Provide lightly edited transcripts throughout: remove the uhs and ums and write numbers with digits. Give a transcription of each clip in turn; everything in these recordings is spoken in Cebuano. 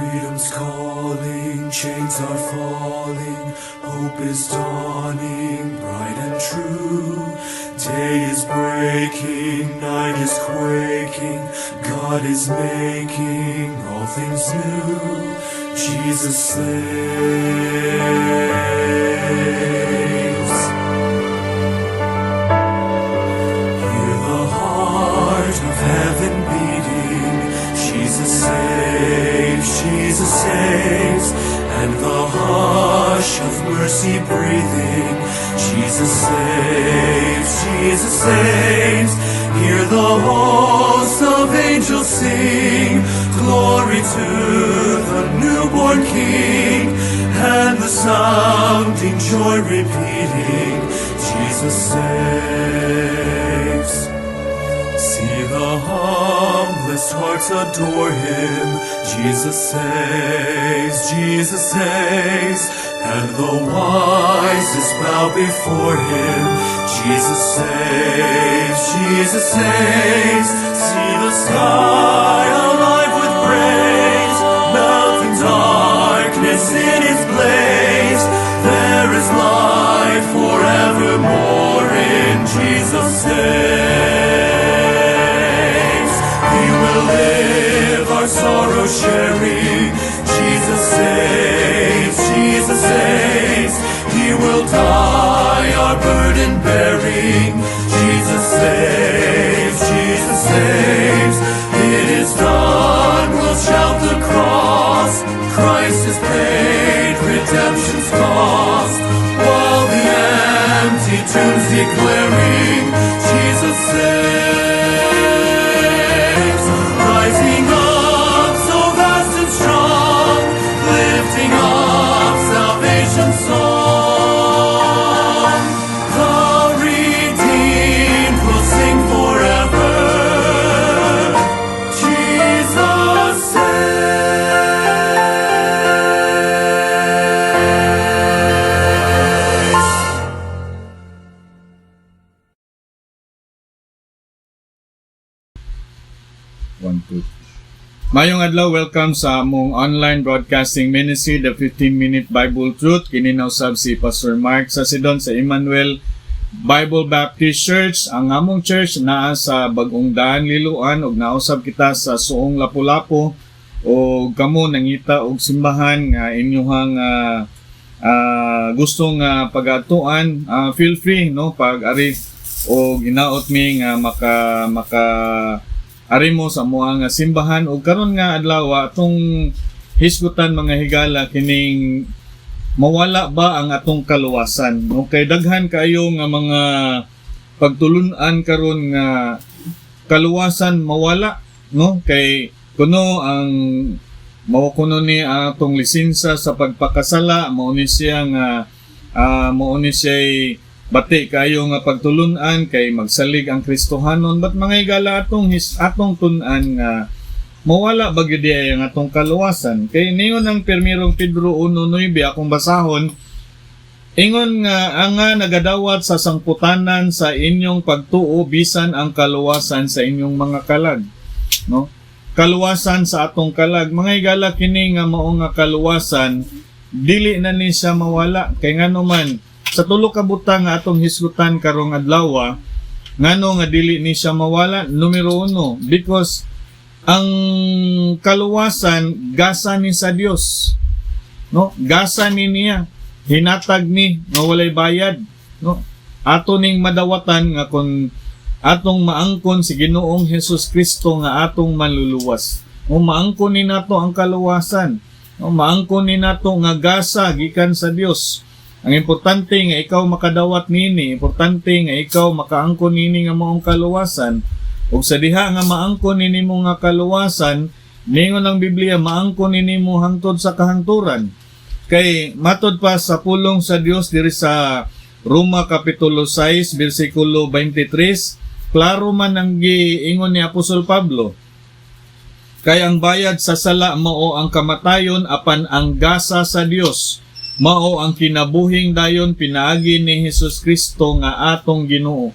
Freedom's calling, chains are falling, hope is dawning, bright and true. Day is breaking, night is quaking, God is making all things new. Jesus saves. Hear the heart of heaven beating. Jesus saves, Jesus saves, and the hush of mercy breathing. Jesus saves, Jesus saves. Hear the hosts of angels sing, glory to the newborn King, and the sounding joy repeating, Jesus saves. See the humblest hearts adore him. Jesus saves, Jesus saves, and the wisest bow before him. Jesus saves, Jesus saves. See the sky alive with praise, melting darkness in its blaze. There is light forevermore in Jesus saves. He will live our sorrow sharing. Jesus saves, Jesus saves. He will die our burden bearing. Jesus saves, Jesus saves. It is done, we'll shout the cross. Christ has paid redemption's cost. While the empty tomb's declaring, Jesus saves. Rising up so vast and strong, lifting up salvation's song. The redeemed will sing forever. Jesus saves. One, two. Maayong adlaw, welcome sa among online broadcasting ministry, The 15-Minute Bible Truth. Kini na usab si Pastor Mark Sasidon sa Emmanuel Bible Baptist Church. Ang among church naa sa Bagong Daan, Liloan, ug nausab kita sa Suong, Lapu-Lapu, o kamo nangita og simbahan nga inyuhang gusto nga pagatuan, feel free, no, pag ari o ginaot mi nga maka maka ari mo sa amoa nga simbahan. Ug karon nga adlaw, atong hisgutan, mga higala, kining mawala ba ang atong kaluwasan, no? Kay daghan kaayo nga mga pagtulun-an karon nga kaluwasan mawala, no? Kay kuno ang mao kuno ni ang atong lisensa sa pagpakasala, mao ni siya nga mao ni siya bati kayo nga pagtulun-an kay magsalig ang Kristohanon. But mga higala, atong tun-an nga mawala ba gyud diay ang atong kaluwasan? Kay ningon ang Pirmirong Pedro 1:9, akong basahon, ingon nga ang nga nagadawat sa sangputanan sa inyong pagtuo bisan ang kaluwasan sa inyong mga kalag, no? Kaluwasan sa atong kalag, mga higala, kini nga mao nga kaluwasan, dili na ni siya mawala. Kay ngano man, sa tulo ka butang nga atong hisgutan karong adlaw, ngano nga dili ni siya mawala. Numero uno, because ang kaluwasan gasa ni sa Dios, no? Gasa ni niya, hinatag ni nga walay bayad, no? Ato ning madawatan nga kung atong maangkon si Ginoong Hesus Kristo nga atong manluluwas, no, maangkon ni nato ang kaluwasan, no? Maangkon ni nato nga gasa gikan sa Dios. Ang importante nga ikaw makadawat nini, importante nga ikaw makaangkon nini nga maong kaluwasan. Ug sa diha nga maangkon nini mo nga kaluwasan, ningon ang Biblia, maangkon nini mo hangtod sa kahangturan. Kay matod pa sa pulong sa Dios diri sa Roma kapitulo 6 bersikulo 23, klaro man ang giingon ni Apostol Pablo. Kay ang bayad sa sala mao ang kamatayon, apan ang gasa sa Dios mao ang kinabuhing dayon pinaagi ni Hesus Kristo nga atong Ginoo.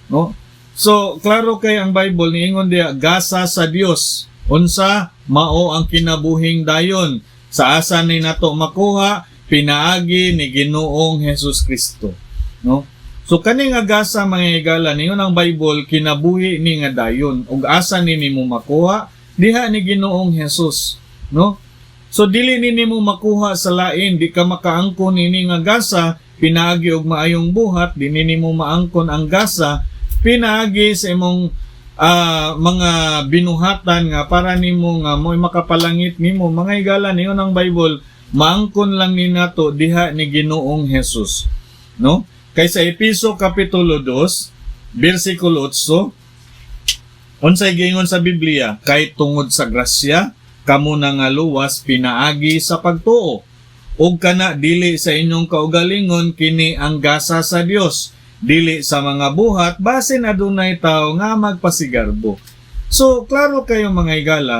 No? So, klaro kay ang Bible niingon diya gasa sa Dios. Unsa mao ang kinabuhing dayon? Sa asa ni nato makuha? Pinaagi ni Ginoong Hesus Kristo, no? So kani nga gasa, mga higala, ningon ang Bible, kinabuhi ni nga dayon. Ug asa ni nimo makuha? Diha ni Ginoong Hesus, no? So dili ni nimo makuha sa lain, di ka makaangkon ini nga gasa pinaagi og maayong buhat, di ni nimo maangkon ang gasa pinaagi sa imong mga binuhatan nga para nimo nga mo'y makapalangit nimo. Mga higala, ningon ang Bible, maangkon lang ni nato diha ni Ginoong Hesus, no? Kay sa Epeso kapitulo 2 bersikulo 8, unsay giingon sa Biblia? "Kay tungod sa grasya kamo nangaluwas pinaagi sa pagtuo. Ug kana dili sa inyong kaugalingon, kini ang gasa sa Dios, dili sa mga buhat, basin adunay tawo nga magpasigarbo." So klaro kayo, mga higala,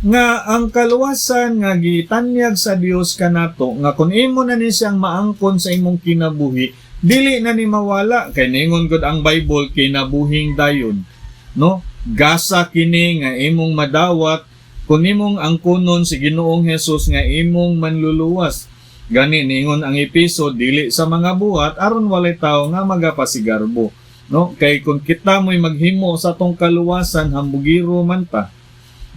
nga ang kaluwasan nga gitanyag sa Dios kanato, nga kung imo na ni siyang maangkon sa imong kinabuhi, dili na ni mawala, kay ningon gud ang Bible, kinabuhing dayon, no? Gasa kini nga imong madawat kung imong angkonon si Ginoong Hesus nga imong manluluwas. Gani niingon ang Epeso, dili sa mga buhat, aron walay tawo nga magapasigarbo, no? Kay kung kita mo'y maghimo sa atong kaluwasan, hambugiro man ta.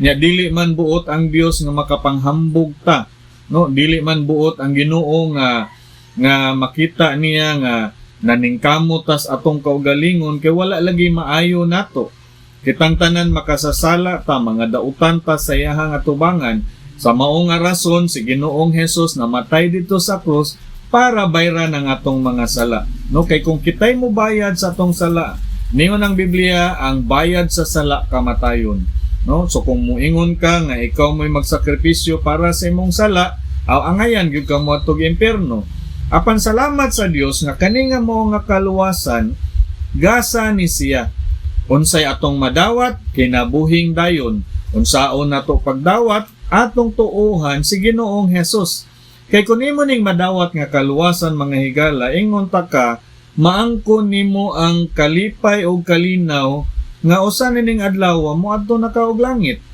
Nya dili man buot ang Dios nga makapanghambog ta, no? Dili man buot ang Ginoo nga nga makita niya nga naningkamot tas atong kaugalingon, kay wala lagi maayo nato. Kitang tanan makasasala ta, mga dautan ta sa iyahang atubangan. Sa mao nga rason, si Ginoong Hesus namatay dito sa krus para bayran ang atong mga sala, no? Kay kung kitay mo bayad sa atong sala, ningon ang Biblia, ang bayad sa sala kamatayon, no? So kung muingon ka nga ikaw mo'y magsakripisyo para sa imong sala, aw angayan gyud ka moadtog impyerno. Apan salamat sa Dios nga kani nga mao nga kaluwasan, gasa ni siya. Unsay atong madawat? Kinabuhing dayon. Unsaon nato pagdawat? Atong tuuhan si Ginoong Hesus. Kay kun imo ning madawat nga kaluwasan, mga higala, ingon ta ka, maangkon nimo ang kalipay o kalinaw nga usa nining adlaw moadto na ka og langit.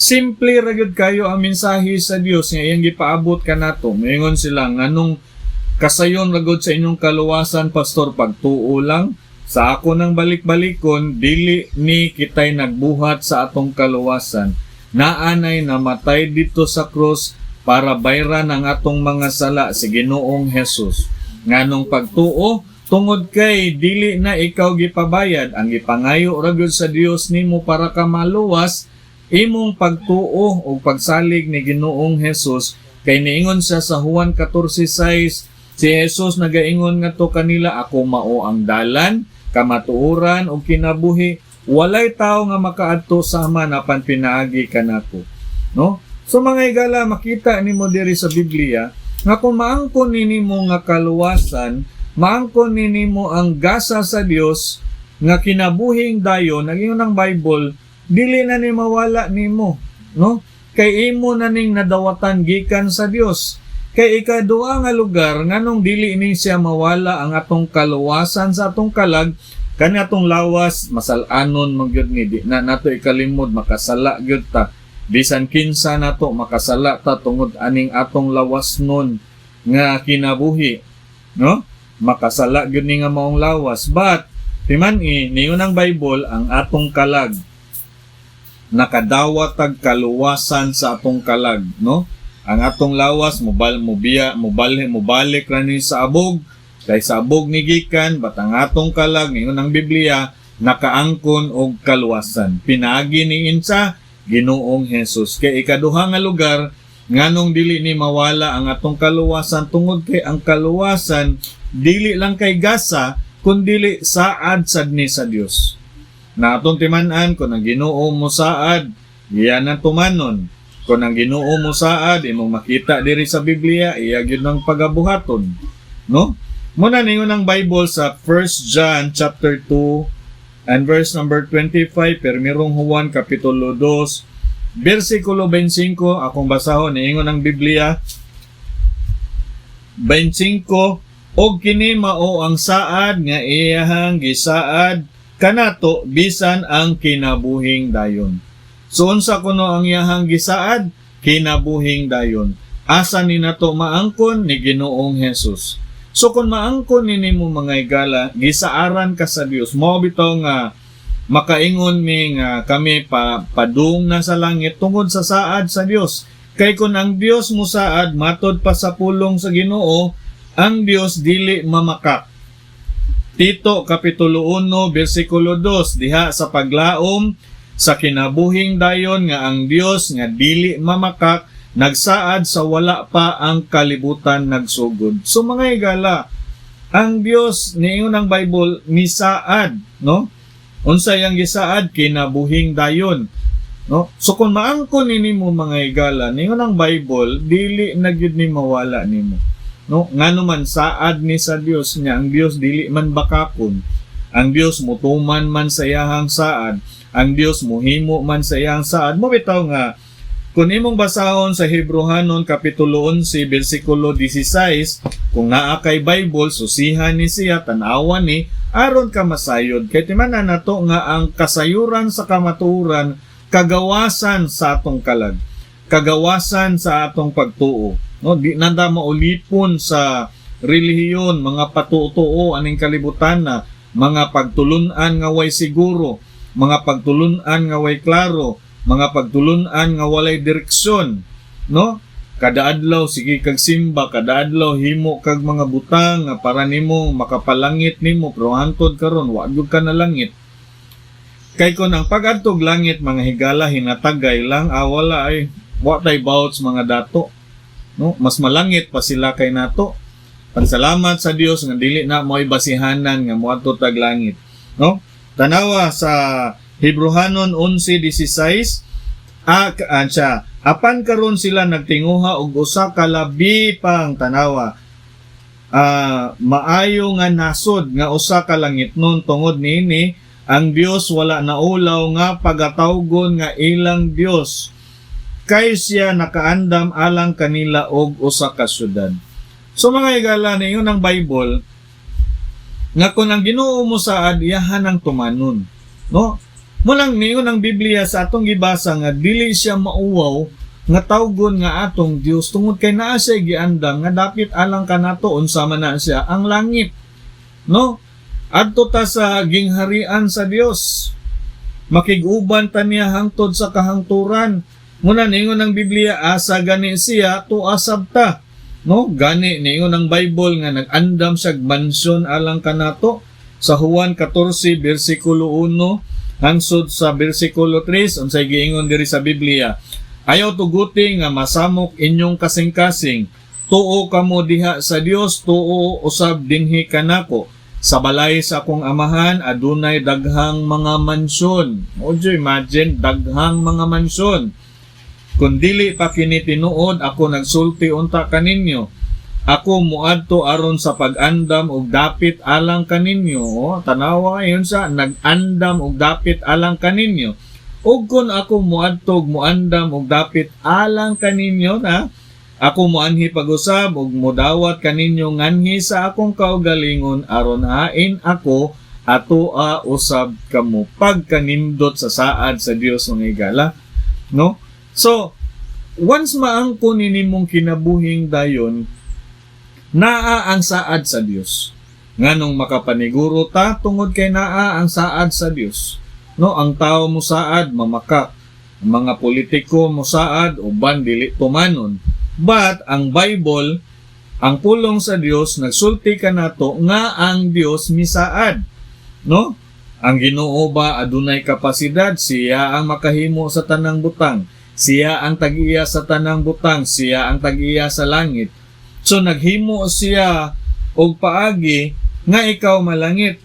Simple ra gyud kayo ang mensahe sa Dios nga iyang gipaabot kanato. Moingon sila, "Nganong kasayon ra gud sa inyong kaluwasan, pastor, pagtuo lang?" Sa ako nang balik-balikon, dili ni kitay nagbuhat sa atong kaluwasan. Naanay namatay dito sa krus para bayran ang atong mga sala, si Ginoong Hesus. Nganong pagtuo? Tungod kay dili na ikaw gipabayad. Ang gipangayo ra gyud sa Dios nimo para ka maluwas, imong pagtuo o pagsalig ni Ginoong Hesus, kay niingon siya sa Juan 14:6, si Jesus nagaingon ngadto kanila, "Ako mao ang dalan, kamatuoran ug kinabuhi. Walay tawo nga makaadto sa Ama apan pinaagi kanako," no? So mga higala, makita nimo diri sa Biblia nga kung maangkon nimo nga kaluwasan, maangkon nimo ang gasa sa Dios nga kinabuhing dayon, nag-ingon ang Bible, dili na ni mawala nimo, no? Kay imo na ning nadawatan gikan sa Dios. Kay ikaduha nga lugar nganong dili ni siya mawala ang atong kaluwasan sa atong kalag, kani atong lawas masal-anon man gyud ni, di na nato ikalimod, makasala gyud ta. Bisan kinsa nato, makasala ta tungod aning atong lawas nun nga kinabuhi, no? Makasala gyud ni nga maong lawas, but timan-i niingon ang Bible, ang atong kalag, nakadawat tag kaluwasan sa atong kalag, no? Ang atong lawas mobal mobiya, mobalik, mobalik ra ni sa abog, kay sa abog ni gikan, but ang atong kalag, ingon ang Biblia, nakaangkon og kaluwasan pinaagi ni insa? Ginoong Hesus. Kay ikaduha nga lugar nganong dili ni mawala ang atong kaluwasan, tungod kay ang kaluwasan dili lang kay gasa, kundili saad sad ni sa Dios. Na atong timan-an, kung ang Ginoo mo saad, iyan ang tumanon. Kung ang Ginoo mo saad, imong makita diri sa Biblia, iya gyud ng pagabuhaton, no? Muna ningon ang Bible sa 1 John chapter 2 and verse number 25, Permirong Juan kapitulo 2 bersikulo 25, akong basahon. Niingon ang Biblia 25, "Og kini mao ang saad nga iyahang gisaad kanato, bisan ang kinabuhing dayon." So unsa kuno ang iyahang gisaad? Kinabuhing dayon. Asa ni nato maangkon? Ni Ginoong Jesus. So kung maangkon ni nimo, mga higala, gisaaran ka sa Dios. Mao bitaw nga makaingon mi nga kami pa padung na sa langit tungod sa saad sa Dios. Kay kung ang Dios musaad, matod pa sa pulong sa Ginoo, ang Dios dili mamakak. Tito kapitulo 1 bersikulo 2, diha sa paglaom sa kinabuhing dayon nga ang Dios nga dili mamakak nagsaad sa wala pa ang kalibutan nagsugod. So mga higala, ang Dios, niingon ang Bible, misaad, no? Unsa yang gisaad? Kinabuhing dayon. No? So kung maangkon ni nimo, mga higala, niingon ang Bible, dili na gyud ni mawala nimo. No? Ngano man saad ni sa Dios niya, ang Dios dili man bakakon. Ang Dios mutuman man sa iyahang saad, ang Dios muhimo man sa iyahang saad. Mao bitaw nga kung imong basahon sa Hebrohanon kapitulo 11 bersikulo 16, kung naa kay Bible, susihan ni siya, tan-awan ni aron ka masayod. Kay timan-an nato nga ang kasayuran sa kamatuoran kagawasan sa atong kalag, kagawasan sa atong pagtuo. No, di nanda maulipon sa relihiyon, mga patutuo aning kalibutan na mga pagtulunan nga way siguro, mga pagtulunan nga way klaro, mga pagtulunan nga walay direksyon, no? Kada adlaw sige kag simba, kada adlaw himo kag mga butang nga para nimo makapalangit nimo, pero hantod karon wa gyud ka na langit. Kay kon ang pag-adtog langit, mga higala, hinatagay lang, ah, wala ay wa tay bouts mga dato. No? Mas malangit pa sila kay nato. Pansalamat sa Dios nga dili na mo'y basihanan nga moadto tag langit. No? Tanawa sa Hebrohanon 11:16, siya, apan karon sila nagtinguha og usa ka labi pang, tanawa, maayo nga nasod nga usa ka langitnon. Tungod niini ang Dios wala naulaw nga pagatawgon nga ilang Dios kay siya nakaandam alang kanila og usa ka syudad. So mga higala, niingon ang Bible nga kung ang Ginoo mo saad, iyahan ang tumanon. No? Mao nang niingon ang Biblia sa atong gibasa nga dili siya mauwaw nga tawgon nga atong Dios tungod kay naa siya giandam nga dapit alang kanato. Unsa man na siya? Ang langit. No? Adto ta sa gingharian sa Dios. Makig-uban ta niya hangtod sa kahangturan. Mao na niingon ang Biblia, asa gani siya, tuasab ta. No? Gani niingon ang Bible nga nag-andam siya mansyon alang kanato sa Juan 14 bersikulo 1 hangsod sa bersikulo 3. Unsay giingon diri sa Biblia? "Ayaw tuguti nga masamok inyong kasing-kasing. Tuo kamo diha sa Dios, tuo usab dinhi kanako. Sa balay sa akong amahan adunay daghang mga mansyon." Would you imagine, daghang mga mansyon? "Kung dili pa kini tinuod, ako nagsulti unta kaninyo. Ako muadto aron sa pag-andam og dapit alang kaninyo." Oh, tanawa yun sa nag-andam og dapit alang kaninyo. "Ug kun ako muadto og muandam og dapit alang kaninyo na, ako muanhi pag-usab ug mudawat kaninyo nganhi sa akong kaugalingon aron hain ako atoa usab kamo." Pagkanindot sa saad sa Dios, mga higala, no? So once maangkon ni nimong kinabuhing dayon, naa ang saad sa Dios. Nganong makapaniguro ta? Tungod kay naa ang saad sa Dios. No, ang tao mo saad, mamakak. Ang mga politiko mo saad, uban dili tumanon. But ang Bible, ang pulong sa Dios, nagsulti kanato nga ang Dios misaad. No? Ang Ginoo ba adunay kapasidad, siya ang makahimo sa tanang butang. Siya ang tag-iya sa tanang butang, siya ang tag-iya sa langit. So naghimo siya og paagi nga ikaw malangit.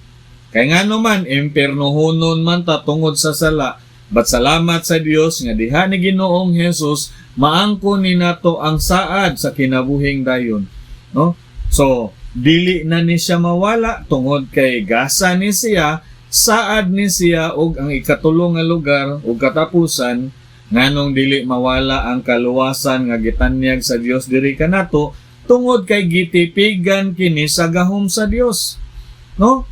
Kay ngano man impernohonon man ta tungod sa sala. But salamat sa Dios nga diha ni Ginoong Jesus maangkon ni nato ang saad sa kinabuhing dayon. No? So dili na ni siya mawala tungod kay gasa ni siya, saad ni siya. Og ang ikatulo nga lugar ug katapusan, nganong dili mawala ang kaluwasan nga gitanyag sa Dios diri kanato? Tungod kay gitipigan kini sa gahom sa Dios. No?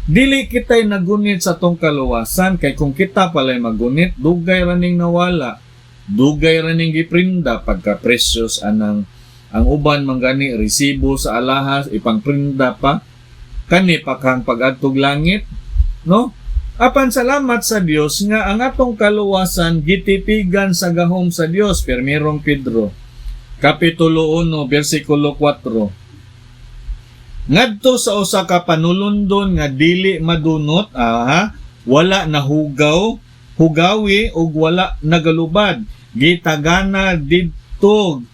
Dili kita'y nagunit sa atong kaluwasan kay kung kita pala'y magunit, dugay ra ning nawala. Dugay ra ning giprinda pagka precious anang ang uban man gani resibo sa alahas ipangprinda pa kani pa kang pag-adtog langit, no? Apan salamat sa Dios nga ang atong kaluwasan gitipigan sa gahom sa Dios. Pirmirong Pedro Kapitulo 1 bersikulo 4. Ngadto sa usa ka panulundon nga dili madunot, aha, wala nahugaw, hugawi ug wala nagalubad, gitagana didto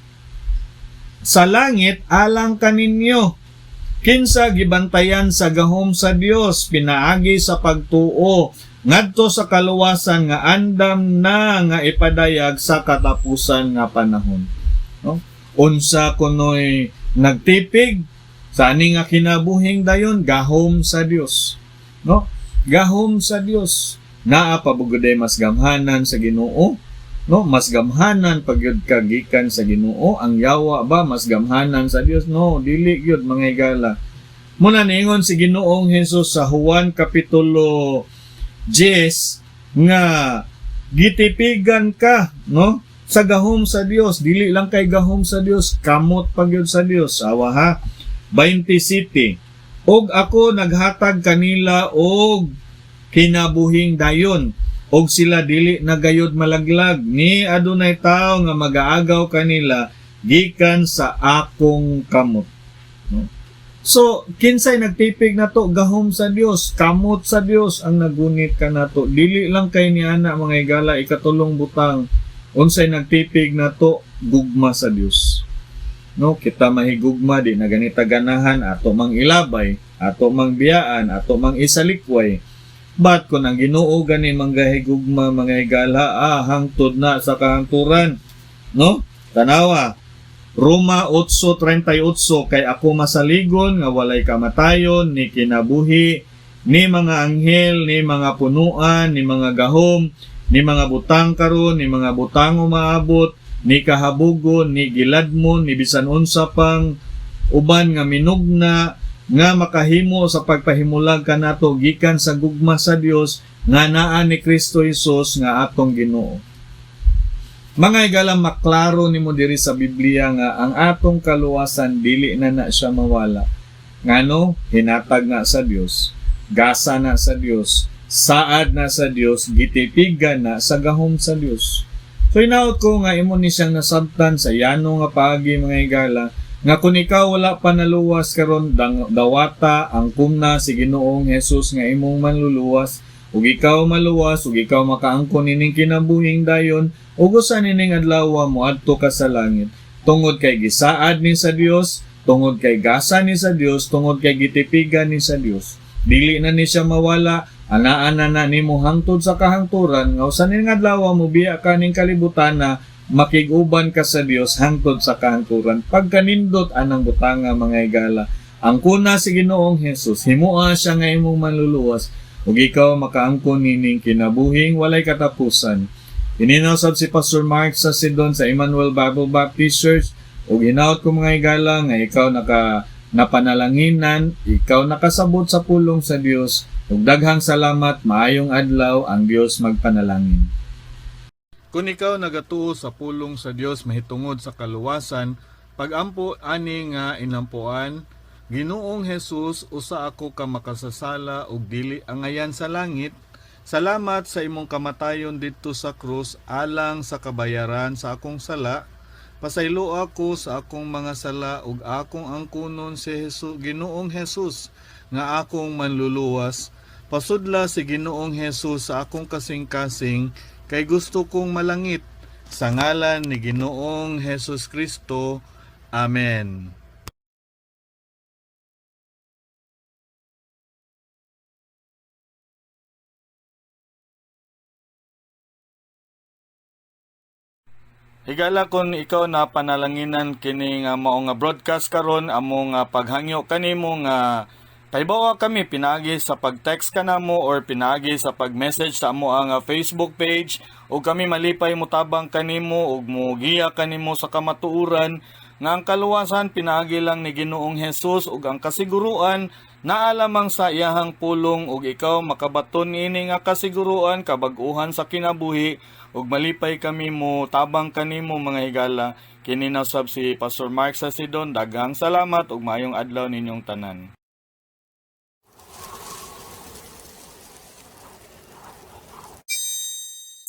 sa langit alang kaninyo. Kinsa gibantayan sa gahom sa Dios pinaagi sa pagtuo ngadto sa kaluwasan nga andam na nga ipadayag sa katapusan nga panahon. No? Unsa kunoy nagtipig sa ani nga kinabuhing dayon gahom sa Dios. No? Gahom sa Dios. Naa pa bugoday mas gamhanan sa Ginoo. No, mas gamhanan pag yun ka gikan sa Ginoo. Ang yawa ba mas gamhanan sa Dios? No, dili gyud, mga higala. Muna niingon si Ginoong Hesus sa Juan kapitulo 10 nga gitipigan ka, no, sa gahom sa Dios. Dili lang kay gahom sa Dios, kamot pa gyud sa Dios. Awa ha. 27. Og ako naghatag kanila og kinabuhing dayon og sila dili na gayod malaglag ni adunay tawo nga magaagaw kanila gikan sa akong kamot, no? So kinsay nagtipig nato? Gahom sa Dios, kamot sa Dios ang nagunit kanato. Dili lang kay ni ana, mga higala. Ikatulong butang, unsay nagtipig nato? Gugma sa Dios, no? Kita mahigugma, di na ganita ganahan ato mang ilabay, ato mang biyaan, ato mang isalikway. But kung ang Ginoo gani manggahigugma, mga higala, hangtod na sa kahangturan, no? Tanawa Roma 8:38, kay ako masaligon nga walay kamatayon ni kinabuhi ni mga anghel ni mga punuan ni mga gahom ni mga butang karon ni mga butang umaabot ni kahabugon ni giladmon ni bisan unsa pang uban nga minugna nga makahimo sa pagpahimulag kanato gikan sa gugma sa Dios nga naa ni Kristo Jesus nga atong Ginoo. Mga higala, maklaro nimo diri sa Biblia nga ang atong kaluwasan dili na na siya mawala. Ngano? Hinatag na sa Dios, gasa na sa Dios, saad na sa Dios, gitipigan na sa gahom sa Dios. So hinaot ko nga imo ni siyang nasabtan sa yano nga paagi, mga higala, nga kung ikaw wala pa naluwas karon, dawata ang kumna si Ginoong Jesus nga imong manluluwas ug ikaw maluwas ug ikaw makaangkon nining kinabuhing dayon ug usa nining adlaw moadto ka sa langit tungod kay gisaad ni sa Dios, tungod kay gasa ni sa Dios, tungod kay gitipigan ni sa Dios. Dili na ni siya mawala, anaan na na nimo hangtod sa kahangturan nga usa ning adlaw mo biya ka ning kalibutan na makig-uban ka sa Dios hangtod sa kahangturan. Pagkanindot anang butanga, mga higala. Ang kuna si Ginoong Hesus, himoa siya nga imong manluluwas ug ikaw makaangkon nining kinabuhing walay katapusan. Ininaw sab si Pastor Mark sa Sidon sa Emmanuel Bible Baptist Church ug hinaot ko, mga higala, nga ikaw naka napanalanginan, ikaw nakasabot sa pulong sa Dios. Ug daghang salamat, maayong adlaw, ang Dios magpanalangin. Kung ikaw nagatuo sa pulong sa Dios mahitungod sa kaluwasan, pagampo ani nga inampuan: Ginoong Jesus, usa ako ka makasasala ug dili angayan sa langit. Salamat sa imong kamatayon didto sa krus alang sa kabayaran sa akong sala. Pasaylo ako sa akong mga sala ug akong angkunon si Jesus, Ginoong Jesus nga akong manluluwas. Pasudla si Ginoong Jesus sa akong kasing-kasing kay gusto kong malangit. Sa ngalan ni Ginoong Jesus Kristo. Amen. Higala, kung ikaw na panalanginan kini nga mao nga broadcast karon, amo nga paghangyo kanimo nga pahibawa kami pinaagi sa pag-text kanamo or pinaagi sa pag-message sa amo ang Facebook page ug kami malipay motabang kanimo ug mogiya kanimo sa kamatuoran nga ang kaluwasan pinaagi lang ni Ginoong Hesus ug ang kasiguruan Naa lamang sa iyahang pulong ug ikaw makabaton ini nga kasiguruan, kabag-uhan sa kinabuhi, ug malipay kami mo tabang kanimo, mga higala. Kini na sab si Pastor Mark Sasidon. Daghang salamat ug maayong adlaw ninyong tanan.